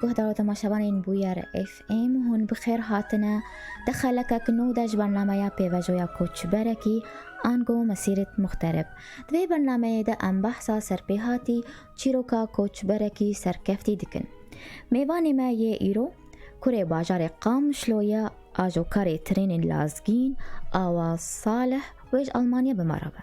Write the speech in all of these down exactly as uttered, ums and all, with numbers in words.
Guhdar û temaşevanên Bûyer F M, hûn bi xêr hatine. Di xelekek nû de ji bernameya pêvajoya koçberekî, ango mesîret muxterib. Di vê bernameyê de em behsa serpêhatî çîroka koçberekî serkeftî dikin. Mêvanê me yê îro kurê bajarê Qamişlo ye, ajokarê trênên lazgîn, Awaz Salih, wê ji Almanya bi me re be.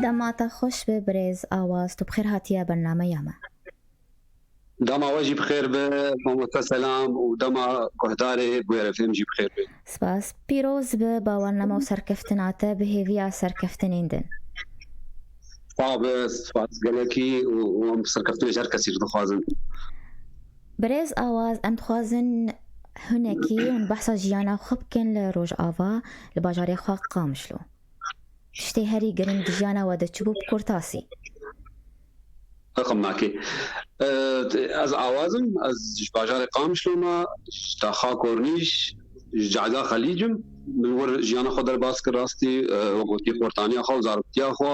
Dema te xweş be birêz Awaz, tu bi xêr hatiye bernameya me. Dema we jî bi xêr be, mamoste Selam, û dema guhdarê Bûyer F M jî bi xêr be. Spas. Pîroz be bawername û serkeftina te bi hêviya serkeftinên din. Spas be, spas gelekî û, û em serkeftinê ji her kesî dixwazin. Birêz Awaz, em dixwazin hinekî hûn behsa jiyana xwe bikin li Rojava, li bajarê xwe Qamişlo. Tiştê herî giring di jiyana we de çi bû bi kurtasî? Rixim nake. E, ez Awaz im, ez ji bajarê Qamişlo me, ji taxa Kornîş, ji cayda Xelîc im. Min wir jiyana xwe derbas kir rastî, e, wek gotî xortaniya xwe û zaroktiya xwe.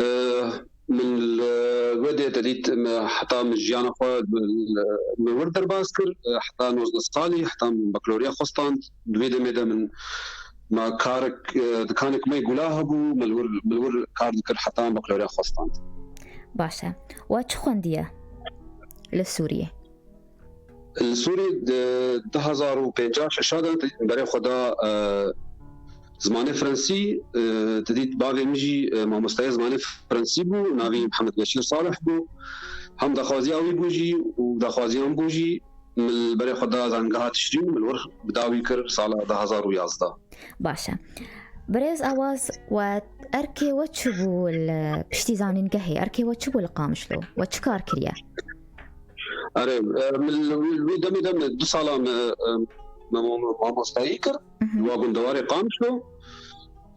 E, min li wê dê te dît, me, heta min jiyana xwe, min, min wir derbas kir, e, heta nozdeh salî, heta min bakaloriya xwe stand. Di vê demê de min, me karek, e, dikanek me gula hebû, min li wir, min li wir kar dikir heta bakaloriya xwe stand. Baş e. We çi xwendiye li Sûriyê? Li Sûrî di du hezar û pêncî û şeş de berê xwe da, e, zimanê Frensî, e, te dît bavê min jî, e, mamosteyê zimanê Frensî bû, navî Mihemed Beşîr Salih bû. Hem daxwaziya wî bû jî û daxwaziya min bû jî, min li berê xwe da zangeha Tişrîn, min wir bi dawî kir sala du hezar û yazdeh. Baş e. Birêz Awaz, we erkê we çi bû li piştî zanîngehê? Erkê we çi bû li Qamişlo? We çi kar kiriye? Erê, e, min li wî, wî demê de min du sala me, e, me, me, mamostayî kir. Mhm. Wa gundewarê Qamişlo.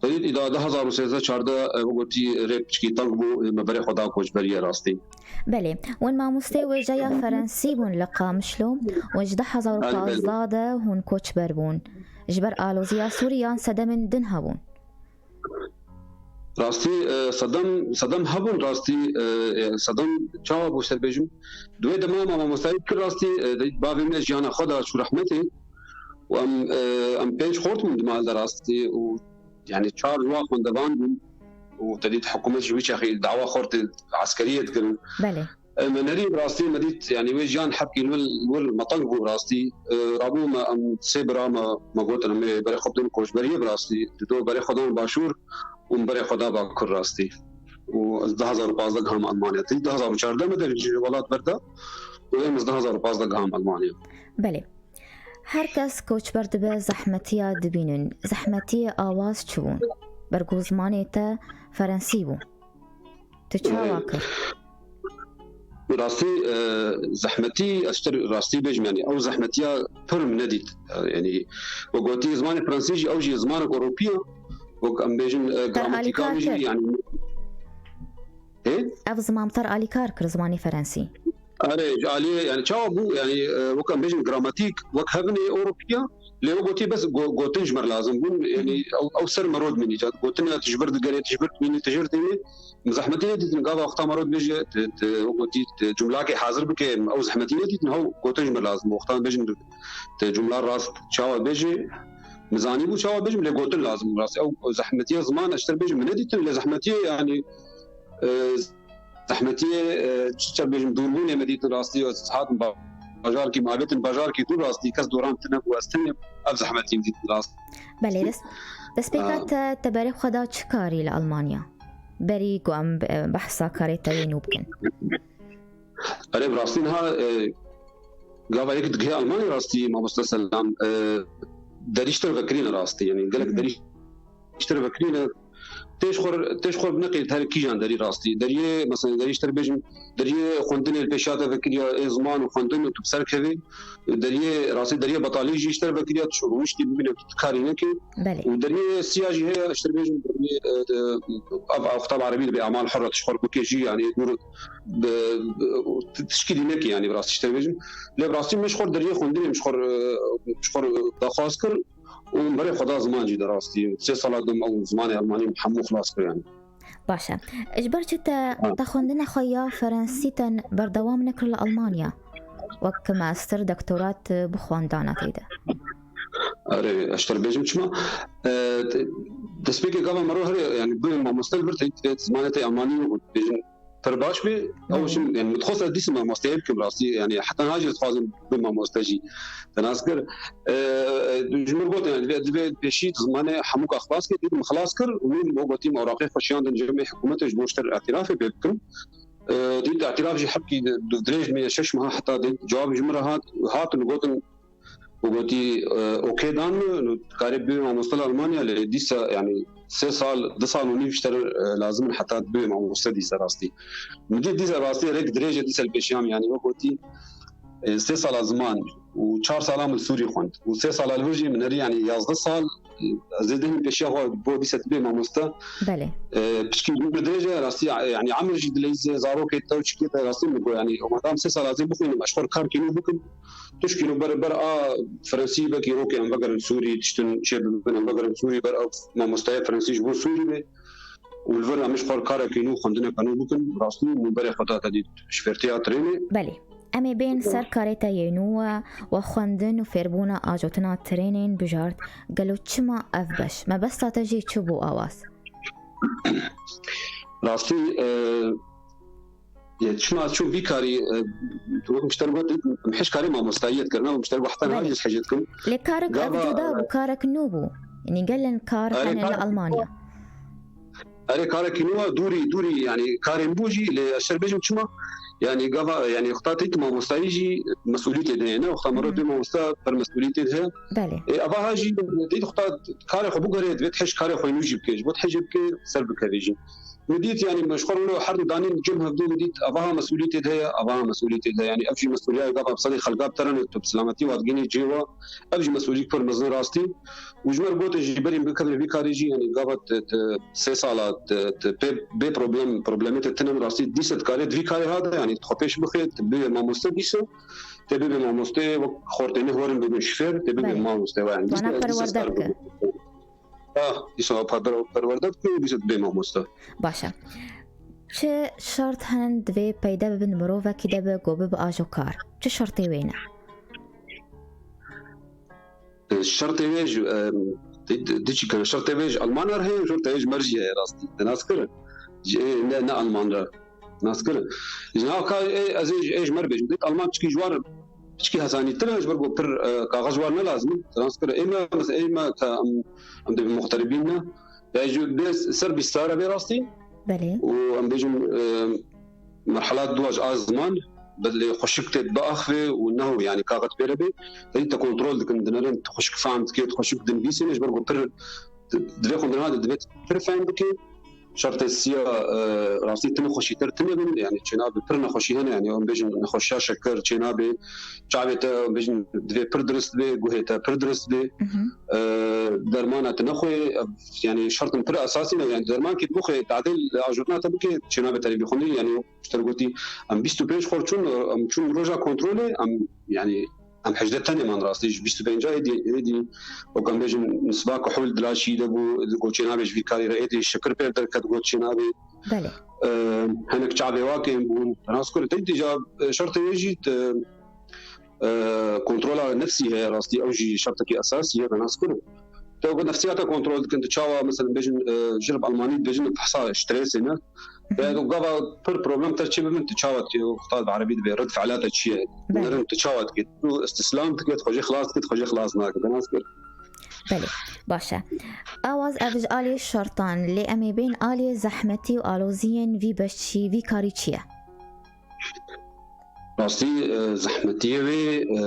Xwedî îda du hezar û sêzdeh çardeh, e, wek gotî rê piçkî teng bû, e, me berê xwe da koçberiyê rastî. Belê. Hûn mamosteyê wêjeya Frensî bûn li Qamişlo û ji du hezar û pazdeh de hûn koçber bûn. Ji ber aloziya Sûriyan sedemên din hebûn. Rastî, e, sedem, sedem hebûn rastî, e, e, sedem çawa bû ser bêjim? Di wê dema me mamostayî kir rastî, e, de, bavê me jiyana xwe da çû rehmetê. Û em, e, em pênc xort bûn di mal de rastî û, yani, çar ji wan xwendevan bûn û te dît hikûmet ji wî çaxî dawa xortê eskeriyê dikirin. Belê. E, me nerî rastî me dît, yani, wê jiyan hebkî li wir, wir me teng bû rastî. E, rabû me em sê bira me, me gotin em ê berê xwe bidin koçberiyê bi rastî. Di do berê xwe dan başûr û min berê xwe da bakur rastî. Û ez du hezar û pazdeh giham Almanya. Tî du hezar û çardeh me derî ji welat berda. Û em ez du hezar û pazdeh giham Almanya. Belê. Her kes koçber dibe, zehmetiya dibînin. Zehmetiyê Awaz çi bû? Ber ku zimanê te Frensî bû. Tu çawa kir? Rastî, e, zehmetî, ez ji te rastî bêjim, yani, ew zehmetiya pir min nedît. E, yani, we gotî zimanê Frensî jî, ew jî zimanek Ewropî ye. Wek em bêjin, e, gramatîka wî jî, yani, hê? Ev ziman te alîkar kir zimanê Frensî? Erê, ji aliyê, yani, çawa bû, yani, e, wek em bêjin gramatîk, wek hevinê Ewropî ye, lê wek gotî bes go-, gotin ji me re lazim bûn, yani, ew, ew ser me rod min îcat. Gotin ya tu ji vir digerê, tu ji vir dimînî, tu ji vir dimînî. Min zehmetî nedîtin, gava wexta me rod bêje, tu, tu, wek gotî, tu cumlakê hazir bike, ew zehmetî nedîtin, hew gotin ji me re lazim bû. Wexta bêjin tu cumla rast çawa bêje, min zanî bû çawa bêjim, lê gotin lazim bû rast. Ew zehmetiya ziman, ez ji te bêjim, min nedîtin, lê zehmetiyê, yani, e, zehmetiyê, e, çi çav bêjim, dûrbûnê me dîtin rastî, ez hatim ba-, bajarkî, me avêtin bajarkî dûr rastî, kes doran tune bû, ez tenê, ev zehmetî min dîtin rast. Belê, dest, destpêka Ha. te, te berê xwe da çi karî li Almanya? Berî ku em, e, behsa karê te yê nû bikin. Erê, bi rastî niha, e, gava yek digihê Almanya rastî, mamoste Selam, e, derî ji te re vekirîne rastî, yani gelek Hı hı. derî ji te re vekirîne, tê ji xwe, tê ji xwe neqît her kîjan derî rastî. Deriyê, mesela derî ji te bêjim, deriyê xwendinê li pêşiya te vekiriya ê ziman û xwendin û tu bi ser kevî. Deriyê rastî, deriyê betalî jî ji te vekiriya tu rûniştî bibîne tu karî nekî. Belê. Û deriyê siya jî heye, ji te bêjim, deriyê, e, de, ev, ev xtab erebî dibe amal hurra tu ji xwe bikê jî, yani dûr bi, bi, tişkî dî nekî, yani bi rastî ji te bêjim. Lê bi rastî min ji xwe deriyê xwendinê min ji xwe, e, ji xwe daxwaz kir. Û min berê xwe da ziman jî de rastî. Sê sala dom ew zimanê Almanî min hemû xilas kir yani. Baş e. Ji ber çi te, Ha. te xwendina xwe ya Ferensî te berdewam nekir li Almanya? Wek master, doktora tu bixwendana tê de. Erê, ez ji te bêjim çima. E, te-, destpêkê gava mero herê, yani bibê mamoste li vir te, te zimanê te Almanî û bêjin pir baş bê. Hı hı. Ew jin, yani min dixwest ez dîsim mamosteyê bikim rastî. Yani heta niha jî ez dixwazim bibim mamoste jî. Te nas kir. E, e, ji min got, yani divê, divê pêşî zimanê hemû ka xilas kir, dît min xilas kir û min bo gotî min oraqê xwe şiyandin cemê hikûmetê ji bo ji te îtirafê pê bikim. E, dît îtiraf jî hepkî di-, di-, dirêj me şeş meha heta dît cewab ji min re hat, hatin gotin, û gotî, e, okey dan min, û dikarê bibê mamoste li Almanya, lê dîsa, yani sê sal, du sal û nîv ji te re, e, lazim in heta tu bibê mamoste dîsa rastî. Min dît dîsa rastî rêk dirêj e dîsa li pêşiya min, yani wek gotî, e, sê sala ziman û çar sala min li Sûrî xwend. Û sê sala li vir jî min herî, yani yazdeh sal, e, ez ê dihîm pêşiya xwe bo dîsa tu bibê mamoste. Belê. E, piçkî min dirêj e rastî, yani emir jî dileyîze, zarokê te û çikê te rastî min got, yani madam sê sala ez ê bixwînim, ez ji xwe re kar kînû bikim. Tişkî ber, ber a Fransî, belkî rokê em vegerin Sûrî, tiştin çê bibin, em vegerin Sûrî, ber ew mamostaya Fransî ji bo Sûrî be. Û li vir em ji xwe re karekî nû, xwendineke nû bikin, rastî min berê xwe da te dît ji fêrtiya trênê. Belê. Em ê bên ser karê te yê nû we, we xwendin û fêrbûna ajotina trênên bijart. Gelo çima ev beş? Mebesta te jê çi bû awaz? Rastî, e, Yê, çima çû vî karî, e, wek min ji te re got, min hej karê mamostayiyê dikir, ne, min ji te re got, heta niha Belê. jî ez hejê dikim. Lê karek ev Gava, cuda bû, e, karek nû bû. Yanî gelên kar Erê, hene li kar- Almanya. Erê, karekî nû, dûrî, dûrî, yani karên bû jî, lê ez şer bêjim çima? Yani gava, yani wexta tê mamostayî jî mesûlîtê de heye, ne? Wexta mero Hı hı. tê mamosta per mesûlîtê de heye. Belê. E, ava ha jî tê wexta karê xwe biguherê, divê hej karê xwe nû jî bike. Ji bo hejê bike, ser bikeve jî. Min dît, yani, me ji xwe re her du danîn cem hevdû, min dît, ava ha mesûlîtê de heye, ava ha mesûlîtê de heye. Yani, ev jî mesûliya gava bi sedê xelka bi te re ne, tu bi selametî wa digihînî cihê wa, ev jî mesûlîk pir mezin rastî. Û ji me re gote jî berî bikevine vî karê jî, yani, gava te, te sê sala te, te pê, bê problem, problemê te tune rastî, dîse dikarê di vî karê ha de, yani, xwe pêş bixê, te bibê mamoste dîse, te bibê mamoste, wek xortê me horin bibin şifêr, te bibê Belê. mamoste, yani, dîse, Wana dîse perwerde star bike. bibin. Ah, dîsa per-, perwerde bike û dîsa bê mamoste. Baş e. Çi şert hene divê peyde bibin mirovekî de be ku bibe ajokar? Çi şertê wê ne? E, şertê wê ji, e, di, di, di çi kene? Şertê wê ji Alman re heye, şertê wê ji me re jî heye rastî. Te nas kir? Ji, e, ne, ne Alman re. Nas kir? Ji niha ka, e, ez ê, ê ji me re bêjim. Dît Alman çikî ji wan re, çikî hesanîtir e, ji ber ku pir, e, kaxez ji wan ne lazim in. Te nas kir? Ê me, mesela, ê me, te, em, em dê muxteribîn ne. Yani ji bê ser bîst sala bê rastî. Belê. Û em bêjin, e, merhela dua ji a ziman, belê xweşik tê biaxivê û neho, yani kaxet pê re bê. Tedî te kontrol dikin, dinerin, tu xweşik fehm dikê, tu xweşik dinivîsê ne, ji ber ku pir, divê xwendina de divê tu pir fehm bikê. Şertê siya, e, rastî tu nexweşîtir tune bin, yani çênabe pir nexweşî hene, yani em bêjin nexweşiya şeker çênabe, çavê te em bêjin divê pir dirist bê, guhê te pir dirist bê. Hı hı. E, dermana tu nexwe, ev, yani şertin pir esasî ne, yani dermankî bixwe, tadê li ajotna te bike, çênabe te rê bixwinî, yani ji te re gotî, em bîst û pênc xor çûn, em çûn roja kontrolê, em, yani, em hejdeh tenê man rastî, ji bîst û pênc êdî, êdî, wek em bêjin, nisba kuhul di laşî de bû, got çênabe ji vî karî re, êdî şikir pê derket, got çênabe. Belê. E, hinek çavê wa kêm bûn, nas kir, tey dîja, e, şertê wê jî, e, e, kontrola nefsî heye, rastî ew jî şertekî esasî ye, nas kir. Te ku nefsiyata kontrol dikin, tu çawa, mesela, bêjin, e, jin bi Almanî dibêjin, fehsa strêsê ne. Hı hı. Yani, gava pir problem te çi bibin, tu çawa dikî, wexta bi Erebî dibê, red fi'la te çi ye? Belê. Nerin tu çawa dikî? Tu istislam dikî, tu xwe jê xilas dikî, tu xwe jê xilas nake. Te nas kir? Belê, baş e. Awaz ev ji alî şertan, lê em ê bên alî zehmetî û aloziyên vî beşî, vî karî çi ye? Rastî, e, zehmetiyê wê, e,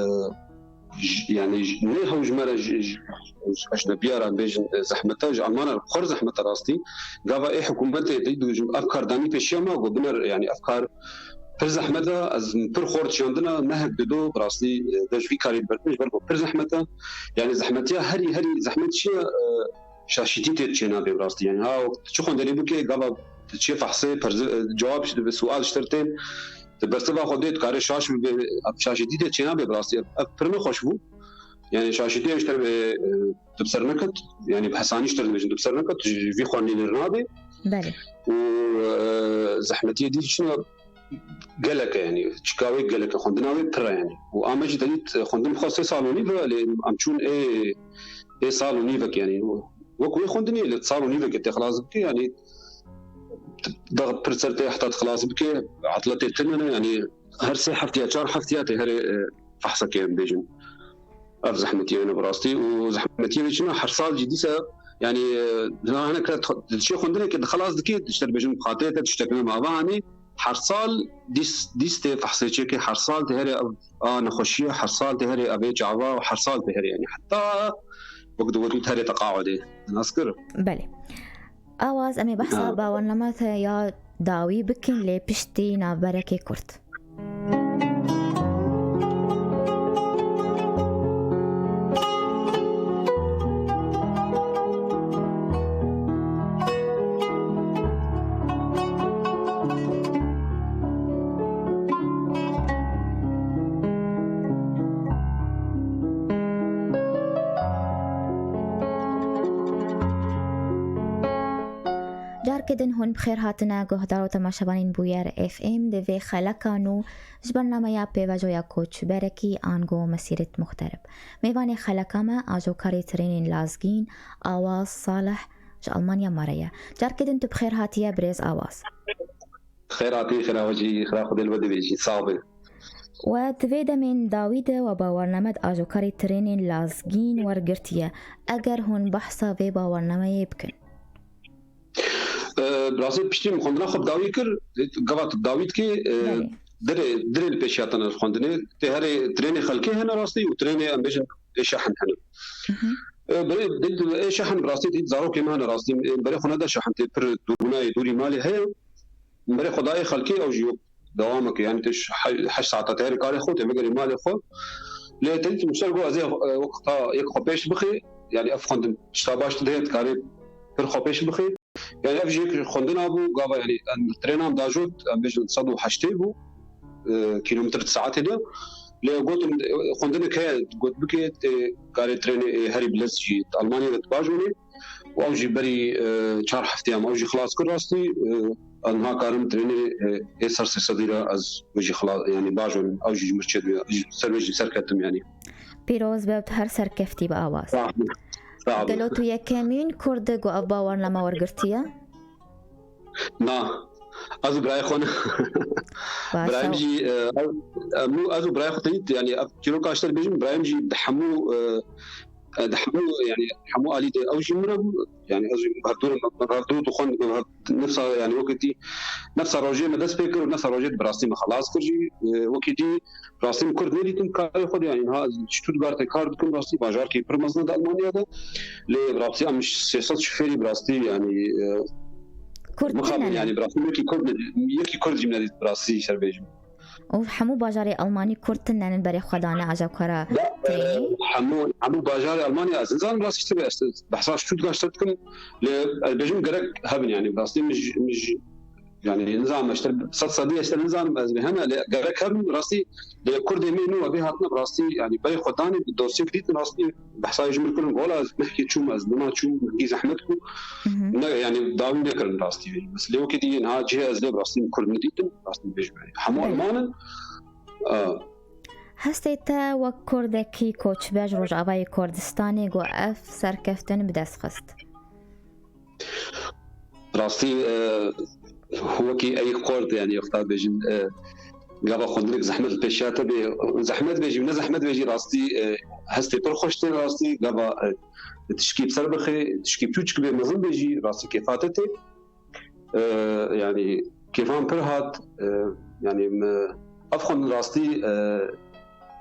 j-, yani j-, ne hew ji me re ji, ji, ji ecnebiya re bêjin, e, zehmet e, ji Almana re xwer zehmet e rastî. Gava ê hikûmetê dî dû ji ev kar danî pêşiya me, got biner, yani ev kar pir zehmet e, ez pir xort şiyandina, mehek dido, bi rastî, e, de ji vî karî berdim, ji ber ku pir zehmet e. Yani zehmetiya herî, herî zehmet çi ye, e, şaşîtî tê çênabê bi rastî. Yani ha, tu çi xwenderî bike, gava tu çê fehsê, perzi-, e, cewab ji dibe, sual ji te tên, tu bersiva xwe dê, tu karê şaş bibe, ev şaşîtî tê çênabê bi rastî. Ev, ev pir nexweş bû. Yani şaşîtî ji te, e, e, tu bi ser neket, yani bi hesanî ji te dibêjin, tu bi ser neket, tu ji vî xwe nêlêr nabê. Belê. Û, e, zehmetiyê dî çi ne, gelek e, yani çika wê gelek e, xwendina wê pir e yani. Û a me jî te dît, e, xwendin xwe sê sal û nîv e, lê em çûn ê, ê sal û nîvek yani. Wek wê xwendinê lê sal û nîvek tê xilas bike yani. Dax pir ser tê heta xilas bike, etletê tune ne yani. Her sê heftiya, çar heftiya tê herê, e, fehsekê em bêjin. Ev zehmetiyê ne bi rastî û zehmetiyê çi ne, her sal jî dîse, yani, e, hineke di çê xwendinekê di xilas dikê, işte dibêjin xatirê te tiştek ne mava hanê, her sal dîs, dîs tê fehsê çêkê, her sal tê herê ev, a nexweşiye, her sal tê herê ev ê çava, her sal tê herê yani. Heta wek di wetî herê teqaudê. Nas kir? Belê. Awaz, em ê behsa Ha. bawername te ya dawî bikin lê piştî navberekê kurt. Carkê din hûn bi xêr hatine guhdar û temaşevanên Bûyer F M di vê xeleka nû ji bernameya pêvajoya koçberekî ango Mesîret Muxterib. Mêvanê xeleka me ajokarê trênên lazgîn Awaz Salih ji Almanya me re ye. Carkê din tu bi xêr hatiye birêz Awaz. Xêr hatî, xêra we jî, xêra Xwedê li we divêjî. Sax be. We di vê demên dawî de we bawername di ajokarê trênên lazgîn wergirtiye. Eger hûn behsa vê bawernameyê bikin. E, bi rastî piştî min xwendina xwe bi dawî kir, gava tu bi dawî dikê, e, Belê. dirê, dirê li pêşiya te ne xwendinê. Tê herê trênê xelkê hene rastî û trênê em bêjin ê şehin hene. Mhm. E, berê, ê şehin bi rastî tê zarokê me hene rastî. E, berê xwe neda şehin tê pir dûrî malê heye. Berê xwe dayê xelkê ew jî wek dewam bike. Yani tê ş-, he-, heşt saeta tê herê karê xwe, tê vegerê malê xwe. Lê te dîtim ser got ez ê, e, wek ta yek xwe pêş bixê. Yani ev xwendin tişta baş dihê, dikarê pir xwe pêş bixê. Yani ev jî yek xwendina bû, gava yani em trênan dajot, em bêjin sed û heştê bû, e, kilometr di saetê de. Lê gotin, e, xwendinek heye, got bike, tê karê trênê, e, herî bilez jî di Almanya de dibajonê. Û ew jî berî, e, çar hefteyan ew jî xilas kir rastî, e, ez niha karim trênê, e, ê ser sê sedî re ez wê jî xilas, yani bajon, ew jî ji mir çêdibe, ez jî ser wê jî serketim yani. Pîroz be, tu her serkeftî be Awaz. Sağ ol. Sağ ol. Gelo tu yekemîn kurd e ku ev bawername wergirtiye? Na. Ez û birayê xwe ne. Baş Birayim e. jî, e, ev, em nû ez û birayê xwe teyît, yani ev çîroka ji te dibêjim, Birayim jî bi hemû, e, e, di hemû, yani hemû alî de ew jî min re bû. Yani ez jî bi hevdû re, bi hevdû dixwend, bi hev-, nefsa, yani wekî dî, nefsa rojê me dest pê kir û nefsa rojê bi rastî me xelas kir jî. E, wekî dî rastî min kurd nedîtin karê xwe de, yani niha ez ji Stuttgartê kar dikim, rastî bajarkî pir mezin e di Almanya de. Lê bi rastî em sê sed şofêrî bi rastî, yani, e, Kurd mixabin, tune ne? yani bi rastî yekî kurd ne, yekî kurd jî nedît bi rastî ser bêjim. Û hemû bajarê Almanî kurd tune ne berê xwe dane ajabkara Ya, e, trênê? hemû, hemû bajarê Almanya ez nizanim rastî işte, işte, behsa Stuttgart dikim. Lê ez bêjim gerek hebin yani. Rastî min ji, min ji, yani nizanim işte sed sedî işte nizanim ez bê hene, lê gerek hebin rastî. Lê kurdê me nû vê hatine rastî yani berê xwe danê dosyek dîtin rastî behsa ji min kirin. Wala ez mehkê çûm, ez nima çûm, hingî zehmet bû. Mhm. Ne, yani dawî nekirin rastî. Mesela wekî dî niha cihê ez lê rastî kurd nedîtin, rastî bêjim yani. Hemû Belê. Alman in. E, Hestê te wek kurdekî koçber ji Rojavayê Kurdistanê ku ev serkeftin bi dest xist? Rastî, e, wekî ey xort, yani, wexta bêjin, e, gava xwendinek zehmet li pêşiya te bê, zehmet bêjî, ne zehmet bêjî, rastî, e, hestê pir xweş tê, rastî, gava, e, tişkî bi ser bixê, tişkî piçûk bê, mezin bêjî, rastî kêfa te tê. E, yani, kêfan pir hat, e, yani, me, ev xwendin rastî, e,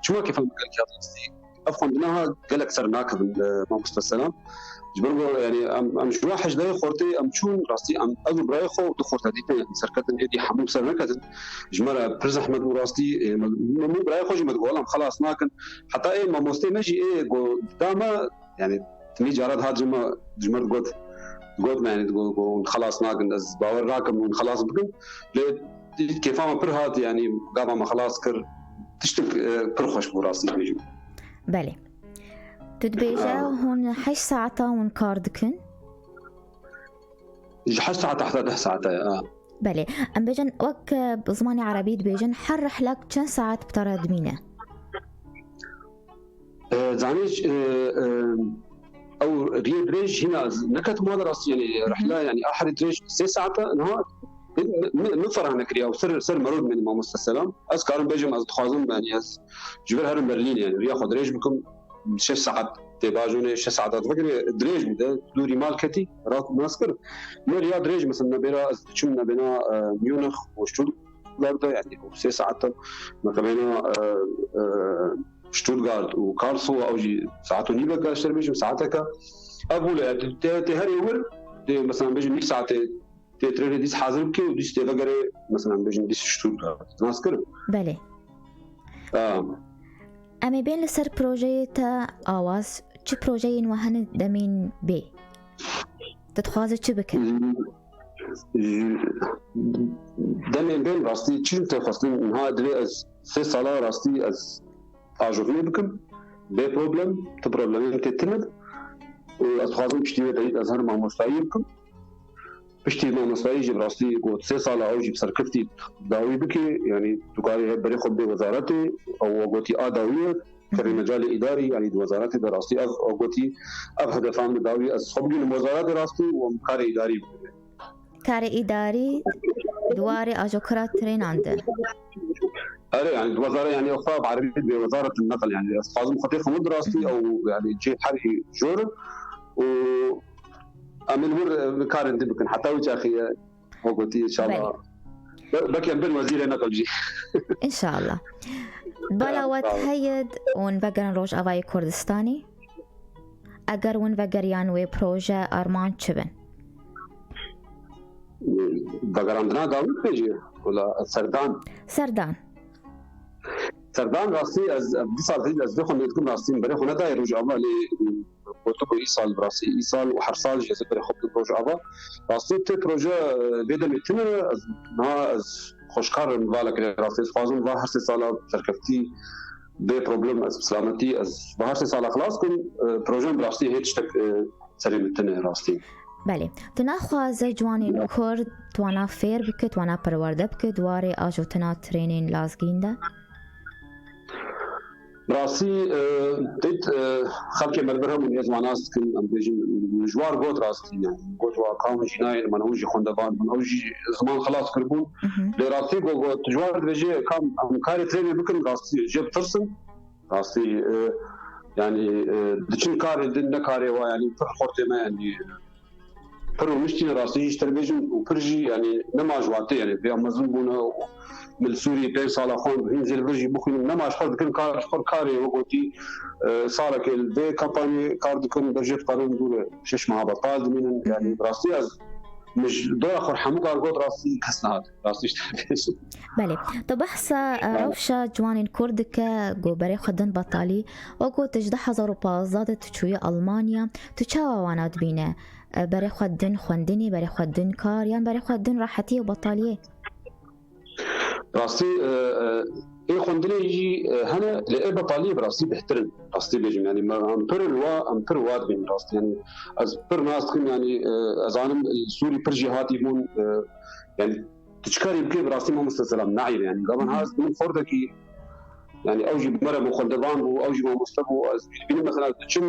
çima kêfan pir hat rastî? Ev xwendina ha gelek ser nakevin, e, mamoste Selam. Ji ber ku, yani, em, em ji we hejdehê xortê em çûn, rastî em, ez û birayê xwe du xorta dîtin, yani, serketin, êdî hemû ser neketin. Ji me re pir zehmet bû rastî, e, me, me, me birayê xwe jî me digot, "Wela em xelas nakin." Heta ê mamostê me jî ê got, da me, yani, tinî cara dihat ji me, ji me digot, digot me, yani, digot, "Hûn xelas nakin, ez bawer nakim hûn xelas bikin." Lê kêfa me pir hat, yani, gava me xelas kir. Tiştek, e, pir xweş bû rastî bêjim. Belê. Tu dibêje Ha. hûn heşt saeta hûn kar dikin? Ji heşt saeta heta deh saeta ye, ha. Belê. Em bêjin, wek, e, bi zimanê erebî dibêjin, her rihlek çend saet bi te re dimîne? E, zanî, e, e, ew riyê dirêj hîna ez neketim wan rastî, yani, Hı hı. rihla, yani, a herî dirêj sê saet e, niha min, min, min ferah nekiriye, ew ser, ser mero dimîne mamoste Selam. Ez karim bêjim, ez dixwazim, yani, ez ji vir herim Berlîn, yani, riya xwe dirêj bikim, şeş saet tê bajonê, şeş saet ez vekirê dirêj bû de, dûrî mal ketî, rast nas kir. Min riya dirêj, mesela, nebêra ez diçim nebêna, e, Munich û Stuttgart de, yani, ew sê saet e, me qebêna, e, e, Stuttgart û Karlsruhe, ew jî saet û nîvek e, ez dibêjim, saeteke. Ev bû lê, tê, tê herê wir, tê, mesela, bêjin nîv saetê tê trênê dîs hazir bike û dîs tê vegerê, mesela, bêjin dîs Stuttgart. Nas kirim? Belê. Ha. Em ê bên li ser projeyê te awaz, çi projeyên we hene demên bê? Tu dixwaze çi bike? Demên bên rastî çi te xwestin, niha divê ez sê sala rastî ez ajotinê bikim, bê problem, tu problemên tê tine. Û ez dixwazim piştî wê derît ez her mamostayî bikim. Piştî mamostayî jî bi rastî got sê sala ew jî bi serkeftî dawî bike, yanî tu karî hep berê xwe bê wezaretê, ew we gotî a dawî ye, kerê mecalê îdarî, yanî di wezaretê de rastî ev, ew gotî ev hedefan bi dawî ez xwe bigihînim wezaretê rastî û em karê îdarî bikim. Karê îdarî di warê ajokira trênan de. Erê, yani di wezara, yani xwe bi erebî dibê wezaret neqil, yani ez dixwazim xwe têxim wir rastî, ew yani cihê herî jor in û em ê li wir, e, karên din bikin. Heta wî çaxî ye, wek gotî, înşallah. Belê. Be-, belkî em bin wezîrê neqil jî. Înşallah. Bala we heye hûn vegerin Rojavayê Kurdistanê? Eger hûn vegeriyan wê proje, armanc çi bin? Vegerandina dawî bêjî, wala serdan. Serdan. Serdan rastî ez, ev du sal hîn ez vê xwe lê dikim rastî min berê xwe nedayê Rojava lê, e, gotibû îsal bi rastî îsal û her sal jî ez ê berê xwe bikim Rojava. Rastî ti proje, e, vê demê tune, ez niha ez xweşkar im vala kirê rastî ez dixwazim va her sê sala serkeftî bê problem ez bi silametî ez va her sê sala xilas kim, e, projem bi rastî hê tiştek, e, serê min tune rastî. Belê. Tu naxwaze ciwanên Kurd, tu wana fêr bike, tu wana perwerde bike, di warê ajotina trênên lazgîn de? Rastî, e, têt, e, xelkê me li vir hebûn, ez wana nas dikim, em bêjin, ji war got rastî, yani, got wa kam jî nayên, mana hûn jî xwendevan bûn, ew jî ziman xilas kiribûn. Mhm. Lê rastî got, got, ji war dibêje, kam em karê trênê bikin, rastî, jê bitirsin. Rastî, e, yani, e, diçin karê din, ne karê wa, yani, pir xortê me, yani, pir rûniştîne rastî jî ji te re bêjim û pir jî, yani, nema ji watê, yani, vêya mezin bûne û min li Sûrî pênc sala xwend, hîn jê li vir jî bixwînim, nema ji xwe dikin kar, ji xwe karê, wek gotî, e, salekê li vê kampanyê kar dikin, ber jê dikarin dûre şeş meha betal dimînin, yani, Hı hı. rastî ez, min ji doya xwe hemû kar got, rastî kes nehat. Rastî ji te bêjim. Belê. Tu behsa, e, Ha. rewşa ciwanên Kurd dike, ku berê xwe din betalî. Wek got, tu ji du hezar û pazdeh de tu çûyî Almanya. Tu çawa wana dibîne? E, berê xwe din xwendinê, berê xwe din kar, yan berê xwe din rehetiyê û betaliyê? Rastî, e, e, ê xwendinê jî, e, hene, lê ê betaliyê bi rastî bêhtir in. Rastî bêjim, yani, me, em pir li wa, em pir wa dibînin rastî. Yani, ez pir nas dikim, yani, e, ez zanim, e, Sûrî pir jî hatî bûn, e, yani, tu çi karî bikê, bi rastî mamoste Selam nayê, yani. Gavan ha ez min xortekî, yani, ew jî bi me re bû, xwendevan bû, ew jî mamoste bû, ez jî dibînim, mesela, diçim,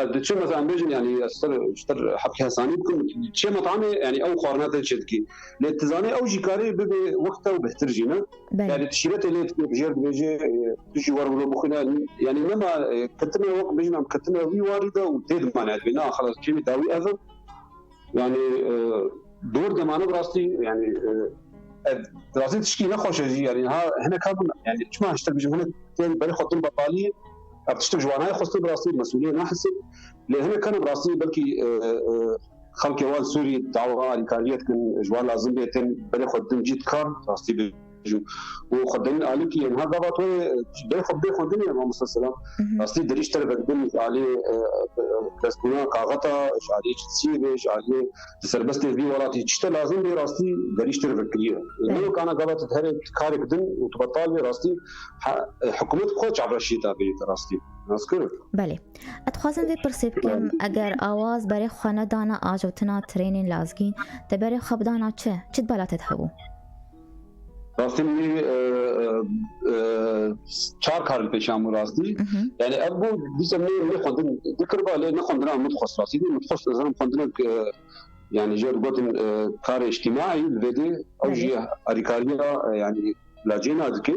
ez diçim, mesela, em bêjin, yani, ez ser, ji te re hebkê hesanî bikim, çê metamê, yani, ew xwarina te çê dikî. Lê tu zanî, ew jî karê bibe wek te û bêhtir jî ne. Belê. Yani, tu şîretê lê dikê, bi jêr dibêje, e, tu jî wer wilo bixwîne, yani, nema, e, ketine wek bêjin, em ketine wî warî de û tê dimane, dibê, na, xelas, kêmî dawî ev e. Yani, e, dor demane bi rastî, yani, e, ev, bi rastî tişkî nexweş e jî, yani, ha, hinek hebûn, yani, çima hiştek bijim, hinek tên berê xwe din betaliyê, Ev tiştek ji wan nayê xwestin bi rastî, mesûliyê nahesib. Lê hinek hene bi rastî belkî, e, e, xelkê wan Sûrî dawa alîkariyê dikin, ji wan lazim bê tên berê xwe din cî dikar, rastî bêjim. Û xwedinên alîkî yên her gava toyê, e, berê xwe bê xwendinê, mamoste Selam. Rastî derî ji te re vekidin ji alî, e, e, destbûna kaxeta, ji alî çitsiyê bê, ji alî di serbestê vî welatî çi te lazim bê rastî derî ji te re vekiriye. Ne wek ana gava tu diherê karek din û tu betal bê rastî, ha, e, hikûmet bi xwe çavreşiyê da bê te rastî. Nas kir? Belê. Ez dixwazim vê pirsê bikim, eger Awaz berê xwe nedana ajawtina trênên lazgîn, te berê xwe bidana çi? Çi di bala te de hebû? Rastî min, e, e, e, çar kar li pêşan bû rastî. Mhm. Yani ev bû, dîsa min, min xwendin dikiriba, lê ne xwendina min dixwest rastî. Min dixwest, ez xwendinek, e, yani jê digotin, e, karê îctîmaî li vê dê, ew jî alîkariya, e, yani lacêna dike.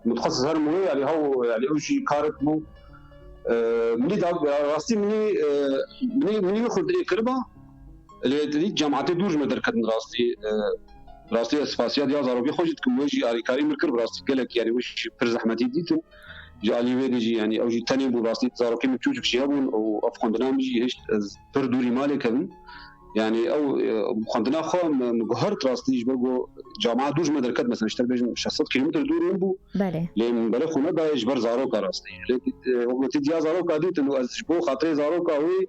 Min dixwest ez herim wê, yani hew, yani ew jî karek bû. E, minî da, rastî minî, e, minî, minî wê xwendinê kiriba. Lê dî cemaetê dûr ji me derketin rastî. E, rastî ez spasiya diya zarokê xwe jî dikim, wê jî alîkarî min kir, bi rastî gelek, yani wê jî pir zehmetî dîtin. Ji alî wê dî jî, yani ew jî tenê bû, rastî zarokê min çûçik jî hebûn û ev xwendina min jî hişt ez pir dûrî malê kevim. Yani ew, e, xwendina xwe min, min guhert rastî ji ber ku cemaet dûr ji me derket, mesela ji te bêjim şeş sed kilometre dûr min bû. Belê. Lê min berê xwe nedayê ji ber zaroka rastî. Lê, e, wek gotî diya zaroka dîtin û ez ji bo xatirê zaroka wê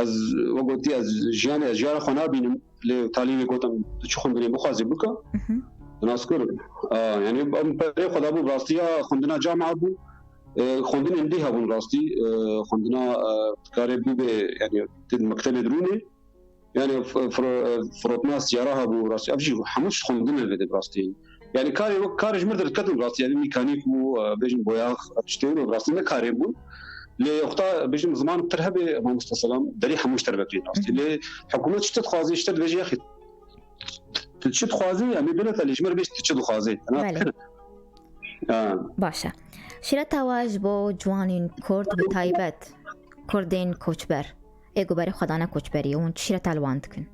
ez, wek gotî ez jiyanê, ez jiyana xwe nabînim. Lê talî wê gotim, tu çi xwendinê bixwazî bike. Mhm. Nas kir. A, yani em perê xwe dabû, rastî ya xwendina camia bû. E, xwendinên dî hebûn rastî. E, xwendina, e, dikarê bûbe, yani di mektebê dirûnê. Yani f-, fir-, e, firotna siyara hebû rastî. Ev jî hemû ji xwendinê vê de bi rastî. Yani karê wek karê ji mir derketin rastî. Yani mîkanîk û, e, bêjin boyax, ev tiştê wilo bi rastî ne karê bûn. Lê wexta bêjim ziman pir hebe, mamoste Selam, derî hemû ji te re vekirî rastî. Hı hı. Lê hikûmet ji te dixwazê, ji te dibêje, yaxî tu çi dixwazî, em ê bêne te, lê ji me re bêj tu çi dixwazî. Belê. Ha. Baş e. Şîreta we ji bo ciwanên Kurd, bi taybet Kurdên koçber, ê ku berê xwe dane koçberiyê, hûn çi şîreta li wan dikin?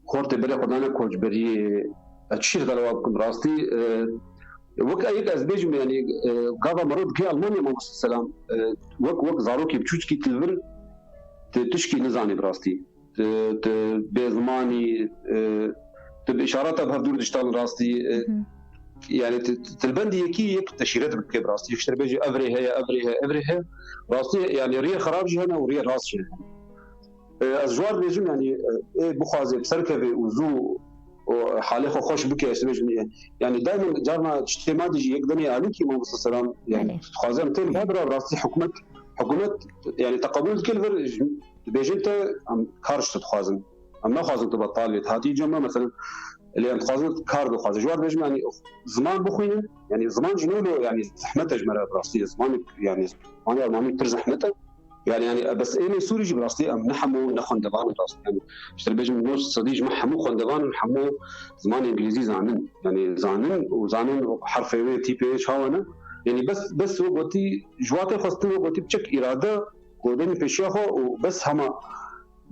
Kurd ê berê xwe dane koçberiyê, ez çi şîreta li wan bikim? Rastî, e, wek yek ez bêjim, yani, e, gava meriv dike Almanya, mamoste Selam, e, wek, wek zarokê biçûçikî tu li vir, tu tişkî nizanî bi rastî. Tu, tu bê zimanî, e, tu bi îşareta bi hevdûr diştan rastî, e, Hı hı. Yani tu, tu, tu li bendî yekî yek teşîret bike bi rastî. Yek ji te re bêje ev rê heye, ev rê heye, ev rê heye. Rastî, yani riyê xerab jî hene û riyê rast jî hene. E, ez ji wan dibêjim, yani, e, ê bixwaze bi ser keve û zû û halê xwe xweş bike, ez dibêjim, e, yani daymen carna tiştê ma dijî yek denê alîkî, mamoste Selam, yani, Belê. Dixwazim têm babira rastî hikûmet, hikûmet, yani, teqebûl dike li vir, dibêjin te, em kar ji te dixwazin. Em naxwazin tu betal bê. Tu hatî cem me, mesela, lê em dixwazin kar dixwazin. Ji wan dibêjim, yani, ziman bixwînin, yani, ziman jî ne wilo, yani, zehmet e ji me re, bi rastî, zimanek, yani, zimanê Almanî pir zehmet e. Yani, yani, bes êmê Sûrî jî bi rastî em ne hemû ne xwendevan in rastî. Yani, ji te bêjim, nod sedî ji me hemû xwendevan in, hemû zimanê îngilîzî zanin. Yani, zanin û zanin herfê wê, tîpê wê çawa ne. Yani, bes, bes wek gotî, ji watê xwestin wek gotî biçek îrade, godenî pêşiya xwe û bes hema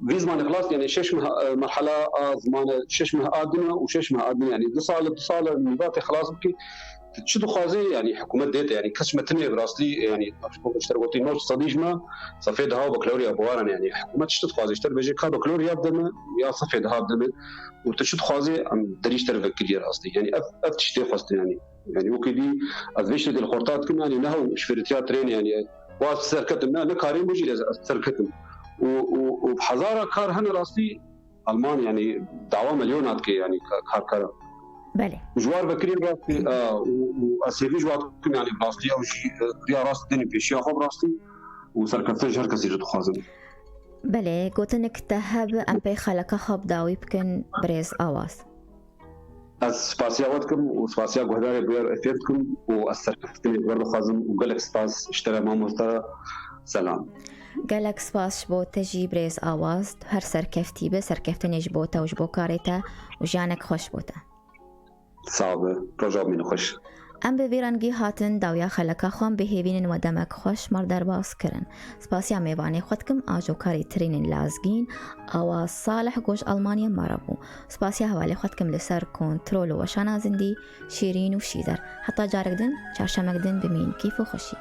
vî zimanê xilas, yani şeş meh, e, merhala a zimane, şeş meh a din e û şeş meh a din, yani du sal, du sal nîvatê xilas bikî, tu çi dixwazî, yani hikûmet dê te, yani kes ji me tune bi rastî, yani ji te gotî nod sedî ji me sefê daha û bakalorya biwaran, yani hikûmet çi dixwazî, ji te bêje ka bakalorya bide me ya sefê daha bide me û tu çi dixwazî, em derî ji te vekirî rastî. Yani ev, ev tiştê xwestin, yani. Yani wekî dî ez vê tiştê li xorta dikim, yani ne hew ji fêritiya trênê, yani wa serketim, ne, ne karê min jî ez serketim. Û, û, û hezara kar hene rastî, Alman, yani dawa milyona dike, yani ka-, karkera. Belê. Ji war vekirî rastî, e, û, û ez hêvî ji war dikim, yani rastî ew jî, e, riya rast denî pêşiya xwe bi rastî û serkeftin ji her kesî jî dixwazim. Belê, gotinek te hebe em pey xeleka xwe bi dawî bikin, birêz Awaz. Ez spasiya we dikim û spasiya guhdarê Bûyer F M dikim û ez serkeftinê we dixwazim û gelek spas ji te re mamoste Selam. Gelek spas ji bo te jî birêz Awaz, her serkeftî be, serkeftinê ji bo te û ji bo karê te û jiyanek xweş bo te. Sax be, roja min xweş. Em bi vî rengî hatin dawiya xeleka xwe, em bihêvînin we demek xweş me re derbas kirin. Spasiya mêvanê xwe dikim, ajokarê trênên lazgîn, Awaz Salih ku ji Almanya me re bû. Spasiya hevalê xwe dikim li ser kontrol û weşana zindî, Şîrîn û Şîder. Heta carek din, çarşemek din bimîn kîf û xweşî.